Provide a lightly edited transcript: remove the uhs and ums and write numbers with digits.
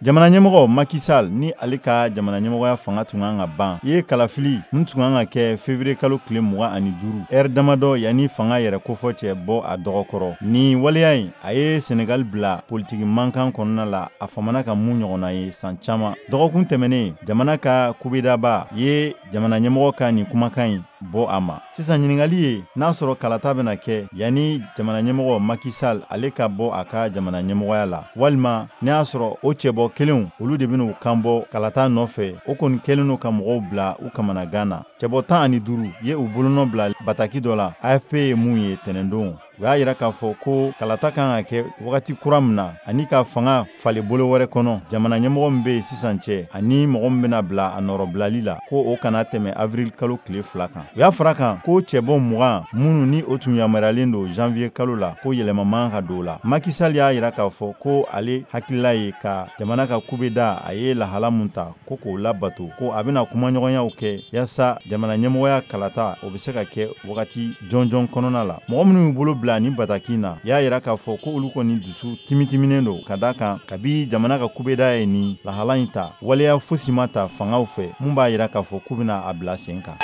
Jamana ɲɛmɔgɔ Macky Sall ni ale ka jamana ɲɛmɔgɔya fanga tun kan ka ban, ye kalafili min tun kan ka kɛ février kalo tile 25, ɛri damadɔ yanni fanga yɛrɛ kofɔ cɛ bɔ a dɔgɔkɔrɔ. Nin waleya in, a ye Senegal bila politiki mankan kɔnɔna la, a famana ka mun ɲɔgɔnna ye san caman. Dɔgɔkun tɛmɛnen, jamana ka kubedaba ye jamana ɲɛmɔgɔ ka nin kumakan in bɔ a ma. Sisan ɲininkali ye n'a sɔrɔ kalata bɛna kɛ yanni jamana ɲɛmɔgɔ Macky Sall ale ka bɔ a ka jamana ɲɛmɔgɔya la, walima n'a y'a sɔrɔ o cɛbɔ kelenw olu de bɛn'u kan bɔ kalata nɔfɛ. O kɔni kɛlen don ka mɔgɔw bila u kamanagan na. Cɛbɔ 15 ye u bolonɔ bila bataki dɔ la AFP ye mun ye tɛnɛndon. U y'a yira k'a fɔ ko kalata kan ka kɛ wagati kura min na ani ka fanga falen bolo wɛrɛ kɔnɔ, jamana ɲɛmɔgɔ min bɛ yen sisan cɛ ani mɔgɔ min bɛna bila a nɔrɔbilali la, ko o kana tɛmɛ avril kalo tile 2 kan. U y'a fara kan ko cɛbɔ 20 minnu ni o tun yamaruyalen don janvier kalo la, ko yɛlɛma man ka don o la. Macky Sall y'a yira k'a fɔ ko ale hakilila ye ka jamana ka kubeda a ye lahala mun ta, ko k'o labato, ko a bɛna kumaɲɔgɔnyaw kɛ yaasa jamana ɲɛmɔgɔya kalata o bɛ se ka kɛ wagati jɔnjɔn kɔnɔna la. Mɔgɔ minnu y'u bolo bila ni bataki na y'a yira k'a fɔ ko olu kɔni dusu timitiminen don, ka da kan kabi jamana ka kubeda ye nin lahala in ta, waleya fosi ma ta fangaw fɛ mun b'a yira k'a fɔ k'u bɛna a bila sen kan.